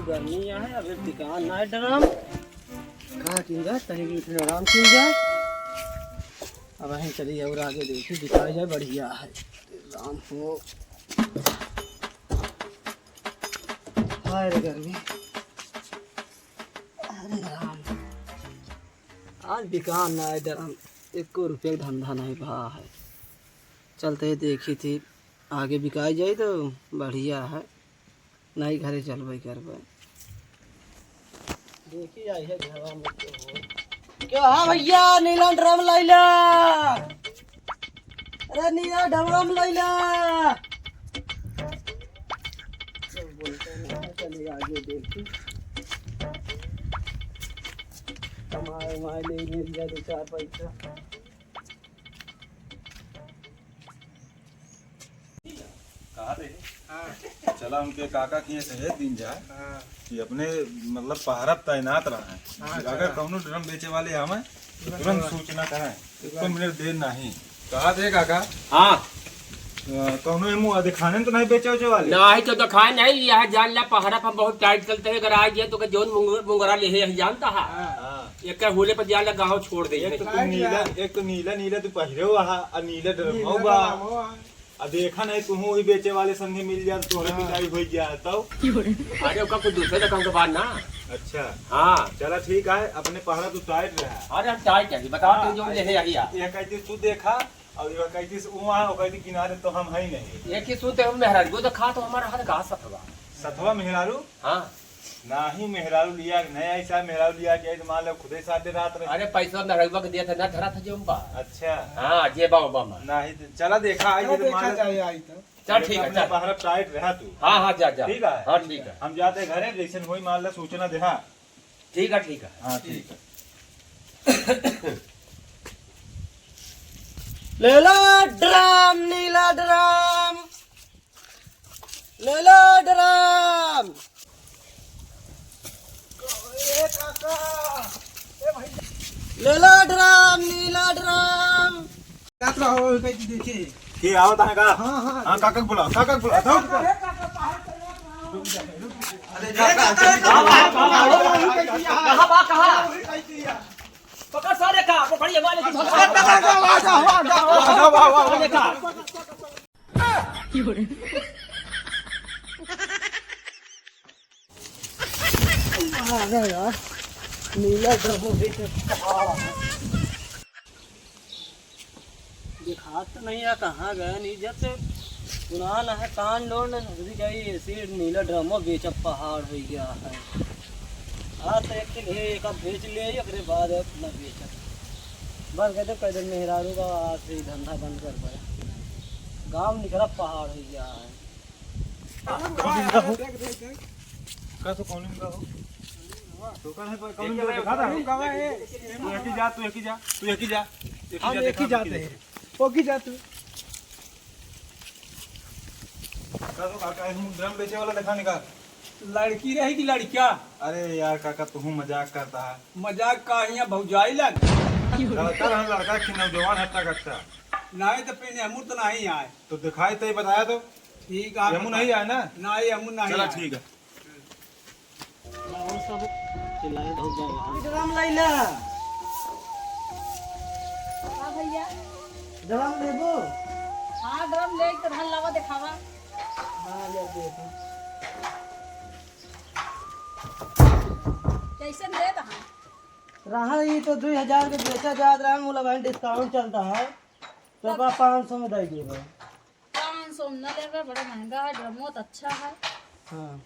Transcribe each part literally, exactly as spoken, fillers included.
गर्मी आहे, अबे बिकान ना है ड्रम। कहाँ किन जाए, तनी भी उठे आराम किन जाए। अब हम चली और आगे देखी, बिकाई जाए, बढ़िया है। राम हो। हाय रे गर्मी। अरे राम। आज बिकान ना है ड्रम, एको रुपया के धंधा नहीं भा है। चलते ही देखी थी, आगे बिकाई जाए तो बढ़िया है, नहीं घरे चलबे करबे। देखी जाए है घरवा में के हो। क्या हाँ भैया, नीला ड्रम लैला। अरे नीला ड्रम लैला। सब बोलते हैं, चलिए आगे देखी। कमाए उमाए ले मिल जाए दो चार पैसा। कहा थे? हाँ। चला उनके काका किहे से भेज दीन जाए हाँ। कि अपने मतलब पहरा तैनात रहे। हाँ, अगर चला। कौनो ड्रम बेचे वाले आवे तो तुरंत हाँ। सूचना करें, एक मिनट देर नहीं। कहा थे काका? हाँ। अ, कौनो एमू दिखाने तो नहीं बेचे उचे वाले? नहीं तो दिखाए नहीं, यह जान ला पहरा पर बहुत टाइट चलते हैं, अगर आ गया तो के जौन मुंग-, मुंगरा ले है, यही जानता है। हाँ। एक होले पर जान ला गाँव छोड़ दे एक तो है। तू नीला, एक तो नीला, नीला तू पहिरे हुआ है, और नीला ड्रम नीला बा। ड्रम हुआ है। आ देखा नहीं, तुहूँ वही बेचे वाले संगे मिल जात, तोहरे हाँ। पिटाई होइ जात, तब। अरे, ओका कुछ दूसरे रकम के बात ना। अच्छा। हाँ। चला ठीक है, अपने पहरा तू टाइट रहा। अरे, हम टाइट है, बता हाँ, तू जो ले है, यही आ। ये कहती तू देखा, और ये कहती वहाँ, वो कहती किनारे तो हम है ही नहीं। एक ही सूते हम मेहरारू को तो खा तो हमारा हाथ का सतवा। सतवा मेहरारू? हाँ। नाही मेहरारू लिया, नहीं ऐसा मेहरारू लिया कि तो मान लो खुदे साथ दे रात रहे। अरे पैसा मेहरारूबा के दिया था ना, धरा था जो बा। अच्छा। हाँ, जे बा, बा मा। नहीं तो चला देखा, आई चला तो मान देखा लो। जाए, आई तो। चल ठीक है, अपने चल। पहरा टाइट रहा तू। हाँ, हाँ, जा, जा। ठीक है? हाँ, ठीक है। हम जाते घरे, जैसे होई मान लो सूचना देहा। ठीक है, ठीक है। हाँ, ठीक है। लेला ड्रम, नीला ड्रम। लेला ड्रम। ए काका, ए भाई। लेला ड्रम, नीला ड्रम। काका हो, कैसे देखे? के आवत है का? हाँ, हाँ। हाँ, काका के बुलाओ, काका के बुलाओ। ए काका, ए काका, बाहर चलो। अरे काका, कहाँ बा, कहाँ? पकड़ सारे का, वो खड़ी है, वाले की। वाह, वाह, वाह, वाह। देखा। अरे यार, नीला ड्रम भी तो दिखात तो नहीं है, कहाँ गए नहीं, जब से सुना ना है, कान लोड़ न नजदीक आई, ऐसे नीला ड्रमो बेचब पहाड़ हो गया है। आज तो एक दिन हे, एक बेच ले, ओकरे बाद अब ना बेचब। बस कहते पैदल मेहरारू का आज से ही धंधा बंद कर पड़ा। गाँव निकला पहाड़ हो गया है। कौन इनका हो? का तो कौन इनका हो? तो कौन है, कौन इनका दिखा था? तू एक ही जा, तू एक ही जा, तू एक ही जा, एक ही हम जा, एक ही देखा, जाते हैं। ओके जा तू। का तो काका, हम ड्रम बेचे वाला दिखा निकाल। लड़की रही कि लड़का? अरे यार काका, तू मजाक करता है। मजाक का, यहाँ भौजाई लग। लड़का रहा, लड़का कि नौजवान हट्टा कट्टा। नहीं तो फिर हमू तो नहीं आए। तो दिखाई तो बताया तो। ठीक है, हमू नहीं आए ना? नहीं, हमू नहीं चला आए। ठीक है। और सब चिल्लाए बहुत बाबा। ड्रम लैला। हाँ भैया। ड्रम लेबो? हाँ, ड्रम ले, तो धान लावा देखावा। हाँ, ले देखो। कैसे दे दहा? रहा, ई तो दुई हजार के बेचा जात रहा, मुला भाई डिस्काउंट चलता है, तो तब का पाँच सौ में दे देबो। पाँच सौ में न लेबे, बड़ा महंगा है, ड्रमो तो अच्छा है। हाँ।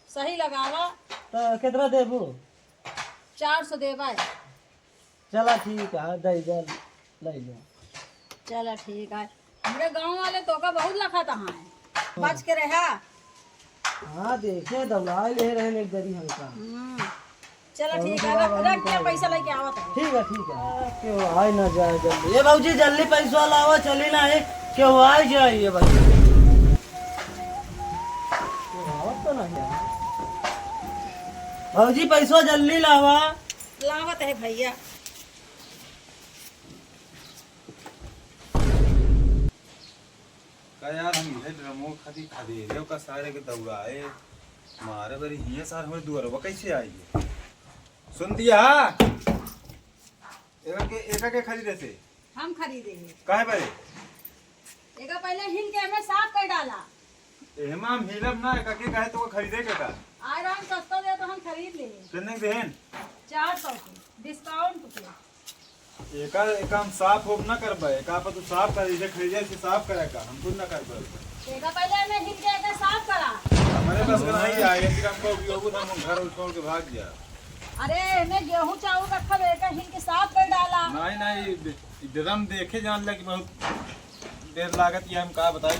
सही लगावा। तो कितना देबू? चार सौ देबे। चला ठीक है, दे दे, ले ले। चला ठीक है। हमरे गाँव वाले तोका बहुत लखत हैं, बच के रहा। हाँ, देखे, दौड़ाए ले रहे एक दरी हमका। हम्म। चला ठीक है, रख, रख के पैसा लेके आवत है। ठीक है, ठीक है। केहू आए ना जाए जल्दी। ए भौजी, जल्दी पैसा लावा, चली ना है। केहू आए जाए, ये भाई। केहू आवत तो नहीं है। भौजी, पैसा जल्दी लावा। लावत है भैया। का यार, हम इहे ड्रमो खातिर खदेरे ओका सारे के दौड़ाए। मारे बरी हियाँ सार हमरे दुआरवा कैसे आई है? सुन दिया? एका के, एका के खरीदे से? हम खरीदे हैं। काहे बरे? एका पहले हिल के हमें साफ कर डाला। एहमा हम हिलब ना, एका के कहे तो खरीदे के का? आए रहन सस्ता दे तो हम खरीद ले। कितने के देहन? चार सौ के, discount पे। एका, एका हम साफ होब ना करबे, एका पर तू साफ कर, इसे खरीदे से साफ करे का, हम खुद ना करबे। एका पहले हमें हिल के एका साफ करा। हमारे पास का नहीं आए, फिर हमको भी होबू ना, हम घर छोड़ के भाग जा। अरे, एमे गेहूं चाउर रखल है, एका हिल के साफ कर डाला। नहीं, नहीं, ड्रम देखे जान लगी बहुत देर लागत, ये हम का बताई।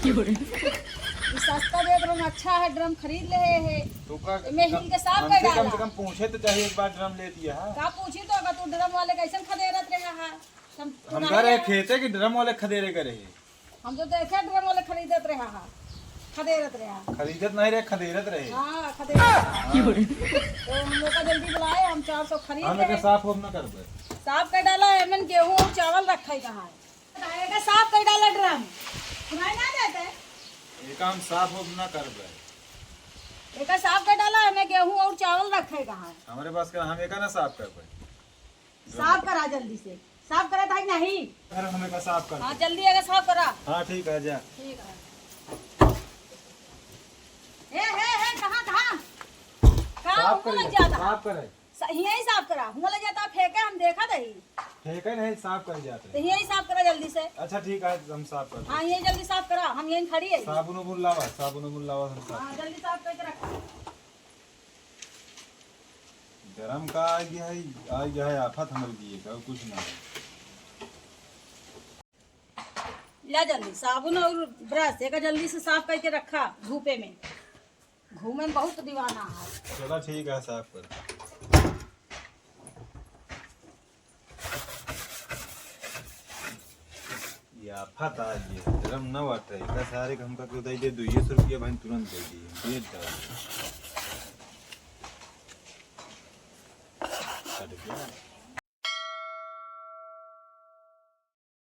ई सस्ता दे ड्रम अच्छा है, ड्रम खरीद ले है। तो का एमे हिल के साफ हमसे कर कम से डाला। कम पूछे तो चाहिए, एक बार ड्रम ले दिया है। का पूछी तो, अगर तू ड्रम वाले कैसन खदेरत रहा है? हम हम कह रहे खेते कि ड्रम वाले खदेरे करे है। हम तो देखे ड्रम वाले खरीदत रहा है, खदेरत रहा। खरीदत नहीं रहे, खदेरत रहे। हाँ, खदेरत रहा। तो हम लोग का जल्दी बुलाए, हम चार सौ खरीद हम रहे। साफ होब ना करबे। साफ कर डाला, एमन गेहूं और चावल रखे कहाँ है? एका साफ कर डाला ड्रम। सुनाई ना देते? एका हम साफ होब ना करबे। एका साफ कर डाला, हमें गेहूं और चावल रखे कहाँ है? हमारे पास का, हम एका ना साफ करबे। साफ करा जल्दी से, साफ करा था कि नहीं? अरे हमें का साफ कर हाँ, दे। जल्दी एका साफ करा। हाँ, ठीक है, जा। ठीक है। हे, हे, हे, कहाँ, कहाँ? कहाँ साफ हुआ करे, लग जाता? साफ करे। स-, यहीं साफ करा, हुआ लग जाता, फेंके, हम देखा दही। फेंके नहीं, साफ कर जाते तो हैं। यहीं साफ करा जल्दी से। अच्छा, ठीक है, हम साफ कर देते। हाँ, यहीं जल्दी साफ करा, हम यहीं खड़ी है। साबुन उबुन लावा, साबुन उबुन लावा, हम साफ हाँ, जल्दी साफ करके रखा। गरम का आ गया है, आ गया है आफत हमरे लिए, का कुछ ना। ला जल्दी साबुन और ब्रश, एका जल्दी से साफ करके रखा धूपे में, घूमे में बहुत दीवाना है। चला ठीक है, साफ कर। ये आफत आ गया, गरम न वाटर है, का सारे के हमका के उताई दे, दुइये सौ रुपया भाई तुरंत दे दिए, बेच डाल। कट गया।